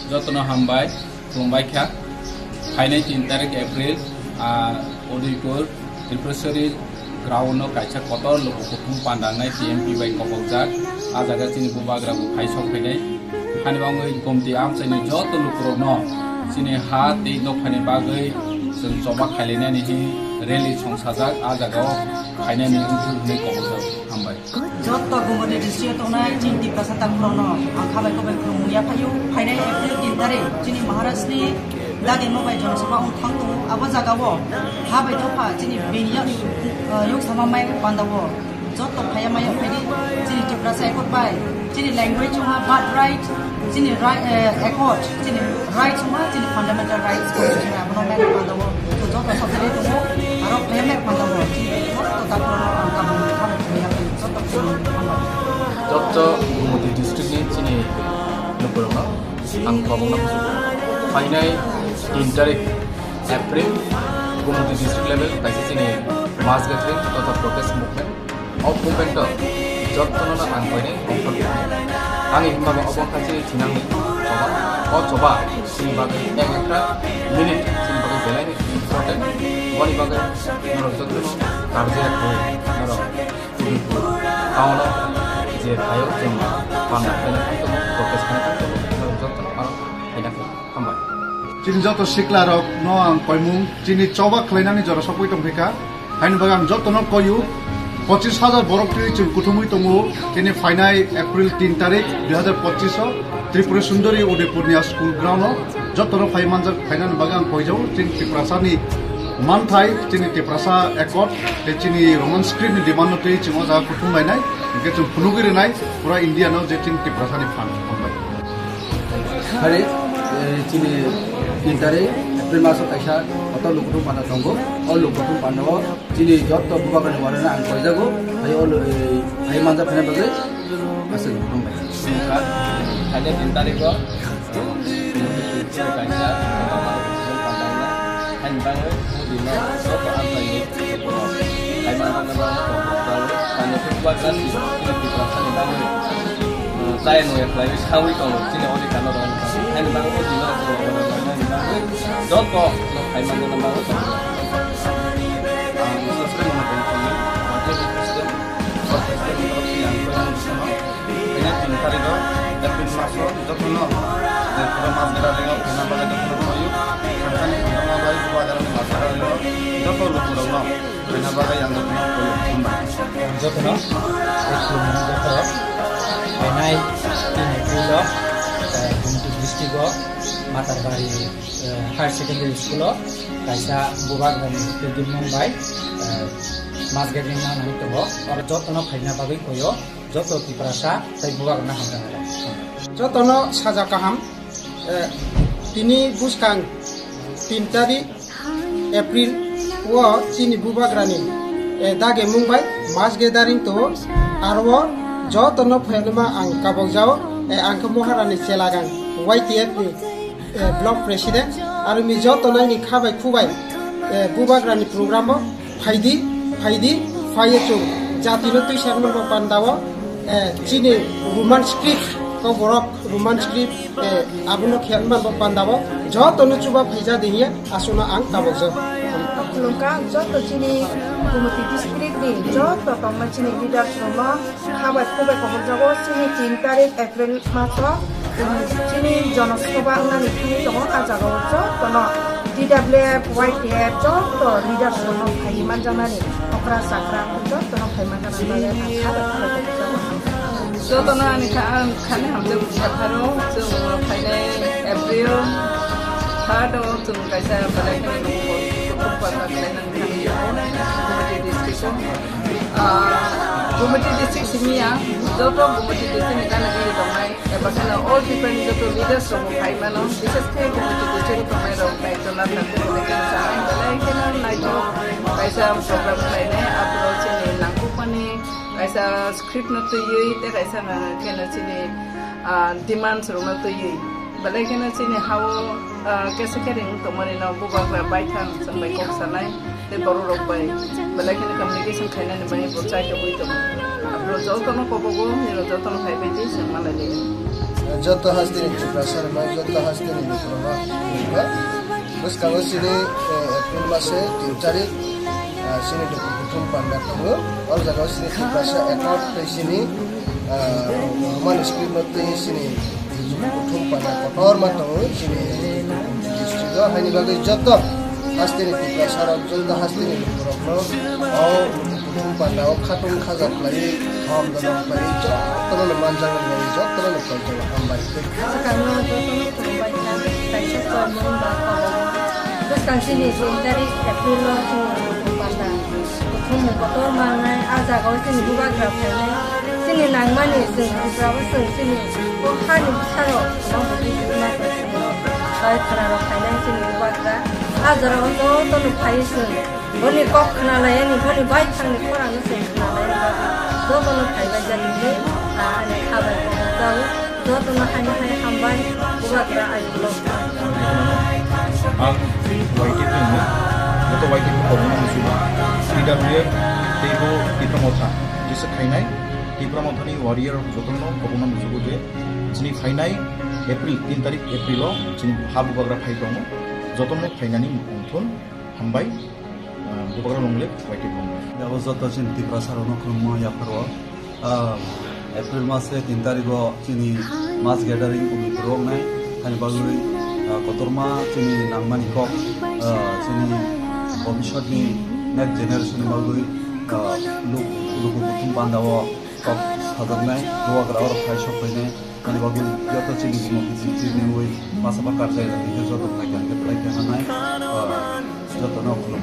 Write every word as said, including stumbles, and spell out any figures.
Jotono hambai, khulumbai kha. Phainai tin tarik April, ah, Udaipur, Tripureshwari ground-o kaisa kotor luku kuthum pandangnai T M P bai kobokjak. Ah jaga chini bubagra bo phai sok phainai. Hani bangwi gomti amchaini joto lukurokno chini ha tei dophani bagwi chwng choba khailainani hi rally songsajak. Ah jaga-o phainani wngthok hwnwi kobokjak. Hambai. Joto Gumoti district-o tongnai chini Tiprasa takhurokno ang khabai khabai khulumung yaphaio. Phainai April tin tarik chini Maharashtrani dagi mobai Jana Sabha wng thang tongo. Abo jagao ha bai dopha chini bini yak, eh, yuk sama mai pandao joto phaiya maya phaidi chini Tiprasa Accord bai chini language wngkha birth right, chini right, eh, accord, chini rights wngkha, chini fundamental rights constitution abono mai pandao. Joto sokjagwi tongo, aro phaiya mai pandao. Chini joto takhurokno ang kabangma khabai khulumung yaphaio. Joto Gumoti district ni chini lukurokno ang kobokna muchungo. Phainai tin tarik April Gumoti district level kaisa chini mass gathering totha protest movement. O movement o jotono ang koinai ongkhor khainai. Ang himba bo obo wngkha chini thinangni choba. O choba chini bagwi ek ekta minute chini bagwi belai ni important. Boni bagwi norok jotono karjak khlai norok Udaipur town o je thaio chwng panda khaina thang tongo, protest khaina thang tongo, norok jotono ano khaina khlai. Hambai. Chini joto sikla rok no ang koimung, chini choba khlainani jora sokwi tongphaikha. Haini bagwi ang jotono koyu, pochis hajar borok twi chwng kuthumwi tongo. Chini phainai April tin tarik dui hazar pochis o Tripura Sundari Udaipurni a school ground o jotono phai manjak, phainani bagwi ang koijao. Chini Tiprasani manthai, chini Tiprasa Accord, tei chini Roman script ni demand no twi chwng o jaga kuthum lainai, hwnkhe chwng phunugwi rwnai pura India no je chini Tiprasani phan. Hambai. Hari, eh, chini tin tarik April maso kaisa kotor lukuthum panda tongo. O lukuthum panda o chini joto bubagrani warana ang koijago. Hai o lu-, eh, hai manja phana bagwi aswk hambai. Hai tin tarik o, eh, kaisa kotor lukuthum panda wngnai. Haini bagwi o dino joto amchaini hai manja no bagwi kok jago. Kani khe bubagrani chini Tiprasani bagwi. Chaya nungya khlaiwi sawi tongo chini odhikar no rwna bagwi. Haini bagwi o dino chwng rwna bagwi joto no khai manjana bagwi tongo. Ang Sosre Mono Bongthani, Party President, President ni torof se ang koi mung sono. Khaina tin tarik o April maso jotono je pura mas gada ringo khaina bagwi jotono koyu. Khansani khankama bai bubagrani mas gada ringo joto lukurokno. Bini bagwi ang jotono koi hambai. Ang jotono koi khulumung joto. Phainai tin April o, eh, Gumoti district o Matarbari, eh, Higher Secondary School o kaisa bubagrani tubimung bai, eh, mass gathering manani tongo. Oro jotono phaina bagwi koyo, joto Tiprasa tei bubagrano hamjaknai. Jotono saja kaham, eh, tini buskang tin tarik April o chini bubagrani, eh, dagi mung bai mass gathering tongo. Aro o jotono phainama ang kabokjao, eh, ang khe Moharani Chelagang Y T F ni, eh, block president. Aro mi jotono ni khabai khubai, eh, bubagrani program o phaidi, phaidi, phaiye chwng jatino twi sermani bo pandao, eh, chini Roman script, kok borok Roman script, eh, abono khe manbo pandao, jotono chuba phaija de hiya, aswkno ang kabokjak. Khulumkha joto chini Gumoti district ni joto tongma chini leaders rokno khabai khubai kabokjago chini tin tarik April maso chini jonosabha wngnani thangwi tongo, ah jagao jotono D W F, Y T F joto leaders rokno phaiwi manjaknani okra chakra jotono phai manjaknani bagwi ang khabai khubai kabokjago. Jotono ani kha-, ang khani hamjak buji yapharo, chwng phainai April third o chwng kaisa belai kheno kuthum panda khlainani thangwi tongo Gumoti district o. Ah, Gumoti district simi ya, joto Gumoti district ni gana gini tongnai, eba kheno all people ni joto leaders rok bo khai mano, bises khe Gumoti district o tongnai rok daityo na thang belai kheno sanai, belai kheno naithok kaisa program khlainai, abro chini nangkukmani kaisa script no twiwi, tei kaisa kheno chini, ah, demands rok no twiwi. Belai kheno chini hao, ah, kesa kering tongmani no bubagra baithang chwng bai kok sanai tei borok rok bai belai kheno communication khainani bai bo chai tongwi tongo. Abro jotono kobogo, niro jotono phaibai di chwng malai liya. Joto hasteni Tiprasa rok, joto hasteni lukurok, bwskango chini, eh, April mase tin tarik, ah, chini dukhu kuthum panda tongo. O jaga o chini Tiprasa Accord tei chini, ah, Roman script no twi chini dukhu kuthum panda kotorma tongo chini district o. Haini bagwi joto hasteni Tiprasa rok, joto hasteni lukurokno o kuthum panda o khatung khaja khlaiwi, thom dodom khlaiwi, jotono no manjak nai, jotono no koito hambai. Swkangno jotono khulumbai kha, kaisa koimung ba kobo. Bwskang chini tin tarik April o chini kuthum panda. Kuthumung kotor mangnai, a jaga o chini bubagra phainai. Chini nangmani chwng Tripura o chwng chini o hani bwsarok, bai khwnarok phainai chini bubagra. A jora o jotono phaiwi chwng boni kok khwnalaiyani, boni baithangni khorangno chwng khwnalaiyani bagwi jotono phaibai jani hwnwi, ah, ani kha bai kok rwjao. Jotono haini hai hambai, bubagra ayuk lok. Ang Y T F ni, joto Y T F ni kobokno musugo. T W F tei bo Tipra Motha, jesa khainai Tipra Mothani warrior jotono kobokno musugo je chini phainai April, tin tarik April o chini ha bubagra phai tongo. Jotono phainani mungthun hambai, ah, bubagra longle, Y T F longle. Abo joto chini Tiprasa rokno khulumma yapharo. Ah, April mase tin tarigo chini mass gathering uni phuru wngnai, hani bagwi, ah, kotorma chini nangmani kok, ah, chini bhobishyotni next generation ni bagwi, ah, luk-, luku kuthum pandao kok sajaknai, bubagra oro phai sok phainai, hani bagwi joto chini bumung chini chini ui masa bakar jai rok joto phai kha, phai kha hanai, ah, jotono khulum.